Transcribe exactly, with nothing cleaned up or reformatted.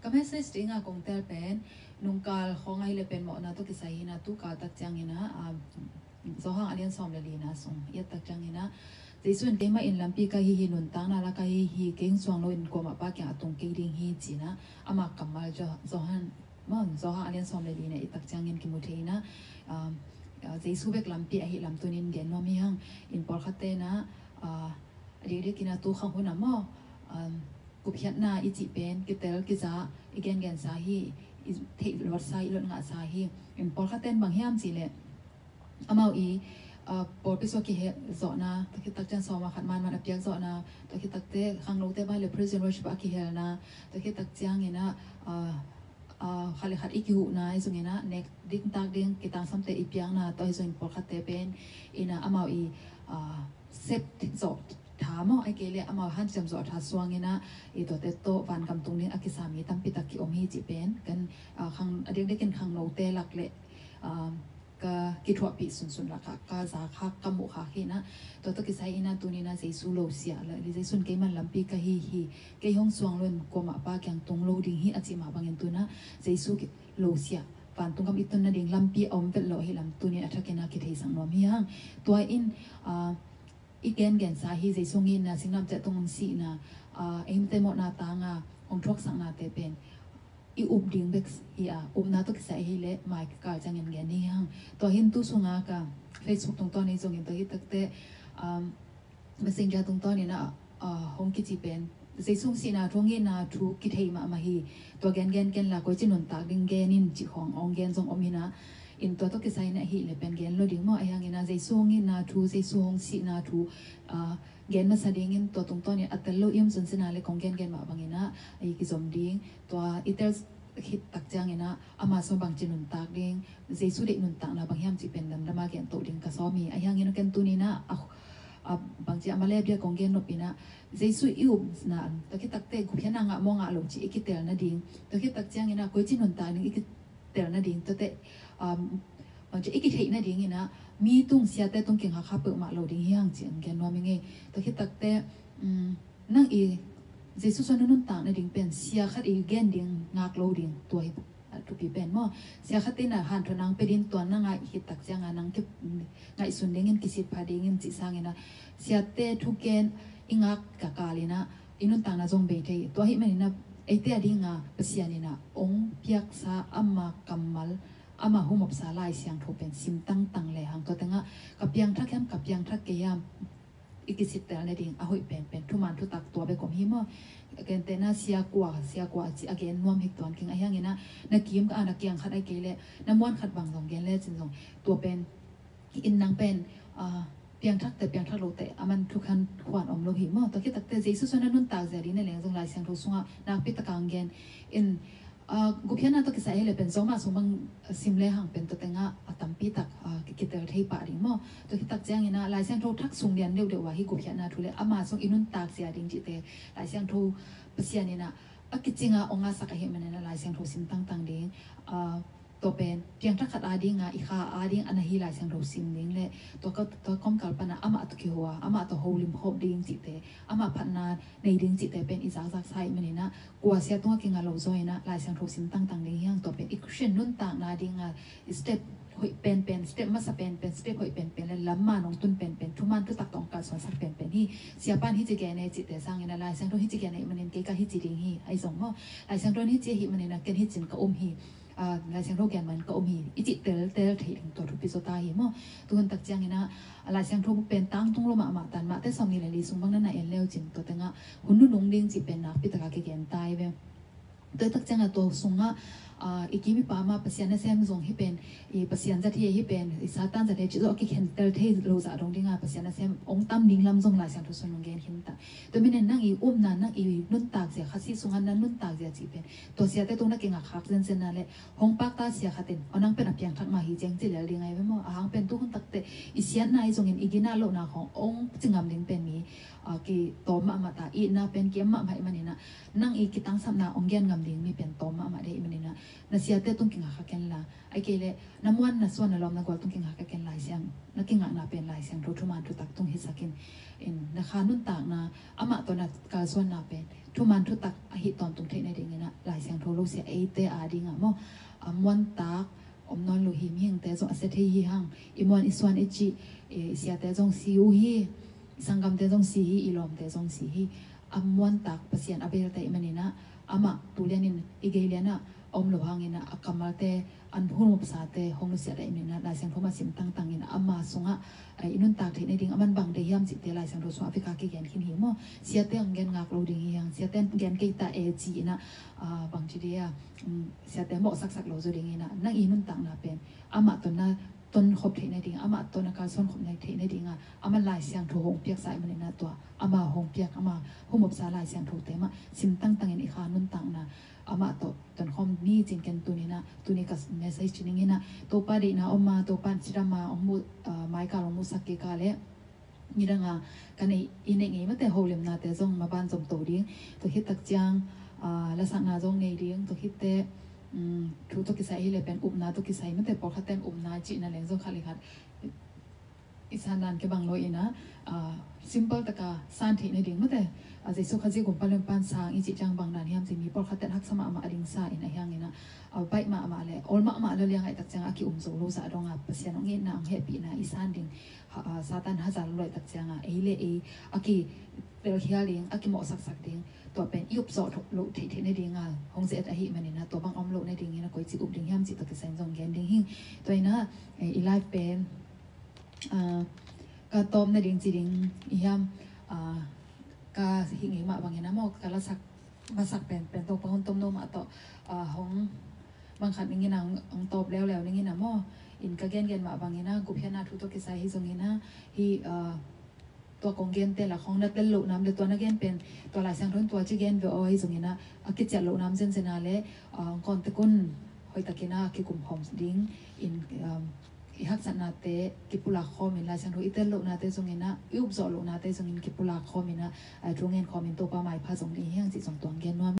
Ka message ding a kong tel pen nungkal khawng ahih leh pen mawhna tawh kisai hi in a, tu kal tak ciangin a, um, Johan a lian sawm le lina sung i et tak ciangin a, Jesu in, "Keimah in lampi ka hi hi, nuntakna la ka hi hi, kei hong suang loin kuamah Pa kiang a tung kei ding hi," ci in a, ama kammal Jo-, Johan, maw, Johan a lian sawm le lina i et tak ciangin kimu thei in a, um, uh, Jesu bek lampi ahih lam tuni in gen nuam hi hang. In pawlkhatte in a, uh, a diakdiak in a tu khang hun a maw, um, gupkhiatna i cih pen kitel kiza i gengensa hi, i theih luatsa, i luat ngahsa hi. In pawlkhatte in bang hiam cih leh amau i, uh, pawlpi sung a kihel zawhna, tua khit tak ciang sawm a khat manman a piak zawhna, tua khit takte khangnote bang le praise and worship a kihelna, tua khit tak ciangin a, uh, uh, khat le khat i kihuhna, i zongin a nek ding tak ding, kitangsamte i piakna, tua hi zongin pawlkhatte pen in a amau i, uh, sep zawh tha maw, ahih kei leh amau hanciam zawh tha suangin a, i tuate tawh vangam tung ding a kisa mi tampi tak ki-om hi cih pen kan, ah, khang, a diakdiakin khangnote lak le, ah, ka kithuahpih sunsun lakah ka za khak, ka muh khak hi in a, tua tawh kisai in a tuni in a Jesu losiah le, Jesu in, "Keimah in lampi ka hi hi, kei hong suang loin kuamah Pa kiang tung lo ding hi," a cih mah bangin tu in a Jesu ki-, losiah, vantung gam i tun nading lampi a om vet lo ahih lam tuni in a thakin a kitheisak nuam hi hang. Tua in, ah, i gengensa hi, Jesu hong itna, singnam ciah tung hong sihna, ah, eimite mawhna tang a hong thuaksaknate pen i up ding bek hi a, upna tawh kisai ahih leh mai kikal ciangin gen hi hang. Tua hi in tu sung a ka Facebook tungtawn hi zongin, tua khit takte, um, Messenger tungtawn in a, uh, hong kici pen Jesu hong sihna thu, hong itna thu kithei mahmah hi. Tua gengen ken la, koici nuntak ding gen in cih khawng hong gen zong om hi in a, in tua tawh kisai in ahih leh pen gen lo ding maw. Ahih hangin a Jesu hong itna thu, Jesu hong sihna thu, ah, gen masa dingin tua tungtawn in a tel lo i om sunsun a leh kong gengen mah bangin a, i kizom ding. Tua i tel khit tak ciangin a ama sung bangci nuntak ding, Jesu deih nuntakna bang hiam cih pen damdam a gen to ding ka sawm hi. Ahih hangin a ken tuni in a, a, a bangci a male bia kong gen nop in a, Jesu i upna, tua khit takte gupkhiatna ngah maw ngah lo cih i kitel nading, tua khit tak ciangin a koici nuntak ding i kitel nading, tuate, um, bangci i kitheih nading in a, mi tung, siate tung kingakha peuhmah lo ding hi hang cih hong gen nuam ing ei. Tua khit takte, um, nang i Jesu sung na nuntak nading pen sia khat i gen ding ngak lo ding, tua hi a thupi pen maw. Sia khat in a hanthawn nang pia ding, tua na ngaih khit tak ciang a nang ki, ngaihsun dingin, kisit pha dingin cih sangin a, siate thugen i ngak ka kal in a, i nuntakna zong bei thei. Tua ahih manin a, eite a ding a Pasian in a hong piaksa ama kammal, ama humopsa Lai Siangtho pen sim tangtang le hang, tua teng a ka piangthak hiam, ka piangthak kei hiam, i kisittel nading a hoih penpen thuman thutak tua bek om hi maw. Gentehna sia kua, sia kua cih a gen nuam hi tuan keng. Ahih hangin a, na kim ka a na kiang khat ahih kei leh na muan khat bang zong gen lecin zong, tua pen in nang pen, ah, piangthakte, piangthak lote a man thukhen khuan om lo hi maw. Tua khit takte Jesu sung na nuntak zia ding na leng zong Lai Siangtho sungah nakpi tak a hong gen in, ah, gupkhiatna tawh kisai ahih leh pen Rom sung bang sim le hang pen tua teng a, a tampi tak, ah, ki, kitel thei pah ding maw. Tua khit tak ciangin a Lai Siangtho thak sung lian deuhdeuh a hi gupkhiatna thu le ama sung i nuntak zia ding cihte Lai Siangtho Pasian in a, a kicing a hong ngahsak ahih manin a Lai Siangtho sim tangtang ding, ah, tua pen piangthak khat a ding a, i kha a ding a na hi Lai Siangtho sim ding le tua ka, tua kawmkal pan a amah tawh kiho a, amah tawh holim khawm ding cihte, amah phatna nei ding cihte pen i zakzaksa ahih manin a, kua sia tungah kinga lo zaw in a Lai Siangtho sim tangtang ding hi hang. Tua pen i Christian nuntakna ding a i step hoih penpen, step masa penpen, step hoih penpen le lam man hong tun penpen, thuman thutak tawh hong kalsuansak penpen hi. Siapa in hici gen e cihte sangin a Lai Siangtho in hici gen ahih manin kei ka hici ding hi, ahi zong maw. Lai Siangtho in hici ahih manin a ken hicin ka um hi, ah, Lai Siangtho gen man ka um hi, i cih teltel thei ding tua thupi zaw ta hi maw. Tuhun tak ciangin a, Lai Siangtho buk pen tangtung lo mahmah tan, Mate sawmnih le li sung bang na na en leu cin, tua tengah hun nunung ding cih pen nakpi taka kigen ta hi ve. Tua tak ciangah tua sungah, ah, i kim i pam ah Pasian nasem zong hi pen, i Pasian zat hi, hi pen i Satan zat hi, cih zawh a kikhentel thei lo zah dong dingah Pasian nasem ong tam ding lam zong Lai Siangtho sung nung gen khin ta. Tua manin nang i upna, nang i nuntak zia, Khasi sungah na nuntak zia cih pen tua siate tung na kingak khak zenzen na le, hong pakta sia khat in, aw nang pen a piangthak mah hi ciang ci lel ding ahi ve maw. A hang pen tu hun takte i siatna i zongin i ginat lohna khong ong ci ngam ding pen mi, a, kitawm mahmah ta, itna pen ki-em mahmah i maninah, nang i kitangsapna ong gen ngam ding mi pen tawm mahmah dei i maninah, na siate tung kingak kha ken la. Kei le na muan na suan na lawm na gual tung kingak a ken Lai Siang, na kingakna pen Lai Siangtho thuman thutak tung hisak in, in na kha nuntakna amah tawh na kalsuanna pen thuman thutak ahi tawntung theih nadingin ah Lai Siangtho lo sia eite a dingah maw, a muantak om nawn lo hi. Mihingte zong a sia thei hi hang, i muan i suan i cih, i siate zong si uh hi, i sanggamte zong si hi, i lawmte zong si hi. A muantak Pasian a belte i maninah amah tu lianin i gei lianah a om lo hanginah a kammalte an hun upsate hong nusiat a i maninah Lai Siangtho mah sim tangtangin ama sungah, eh, i nuntak theih nading a man bang dei hiam cihte Lai Siangtho sungah a veka kigen khin hi maw. Siate ang gen ngak lo ding hi hang, siate gen kei ta e ci inah, ah, bang ci dia, um, siate mawhsaksak lo zo dinginah nang i nuntakna pen amah tawh na tonkhop theih nading, amah tawh na kalsuan khop theih nadinga a man Lai Siangtho hong piaksa i maninah tua ama hong piak, ama humopsa Lai Siangthote mah sim tangtangin i kha nuntakna amah tawh tonkhawm ni cin ken tuninah tuni ka message ci ninginah Topa deihna om a, Topa in cidam a hong mu, ah, maikal hong musak kik a le nidanga kan i neih ngei mate holimnate zong maban zom to ding. Tua khit tak ciang, ah, lasakna zong nei ding. Tua khitte, um, thu tawh kisai hi le pen upna tawh kisai mate pawlkhatten upna cihna leng zong khat le khat i san dan kibang lo inah, ah, simple taka san theih nading mate, ah, Jesu Khazih gumpa limpan sang i cih ciang bang dan hiam ci mi pawlkhatten haksa mahmah a ding sa in a hianginah, ah, baih mahmah le awl mahmah lo liang aih tak cianga a ki-um zo lo zah donga Pasian hong itna hong hehpihna i san ding, ha, ah, Satan hazat lo aih tak cianga ei le ei a kipelkhial ding, a kimawhsaksak ding, tua pen i upzawh loh theih theih nadinga hong zet ahi maninah tua bang om loh nadingin a koici up ding hiam cih tua kisai in zong gen ding hing. Tua inah, eh, i live pen, ah, ka tawp nading ci ding i hiam, ah, ka hih ngei mah bangin a maw ka lasak masak pen pen Topa hong tomno mah tawh, ah, hong bangkhat ningin a hong tawp leuleu ningin a maw in ka gengen mah bangin a gupkhiatna thu tawh kisai hi zongin a hi, ah, tua kong gente lak hong na tel loh nam le tua na gen pen tua Lai Siangtho in tua ci gen ve aw hi zongin a a kiciat loh nam zenzen a le, ah, hong kawntek un hoihtakin a kikum khawm ding in, um, i haksatnate kipulak khawmin Lai Siangtho i tel lohnate zongin a i upzawh lohnate zongin kipulak khawmin a, ah, thu ngen khawmin Topa maipha zong ding hi hang cih zong tuang gen nuam.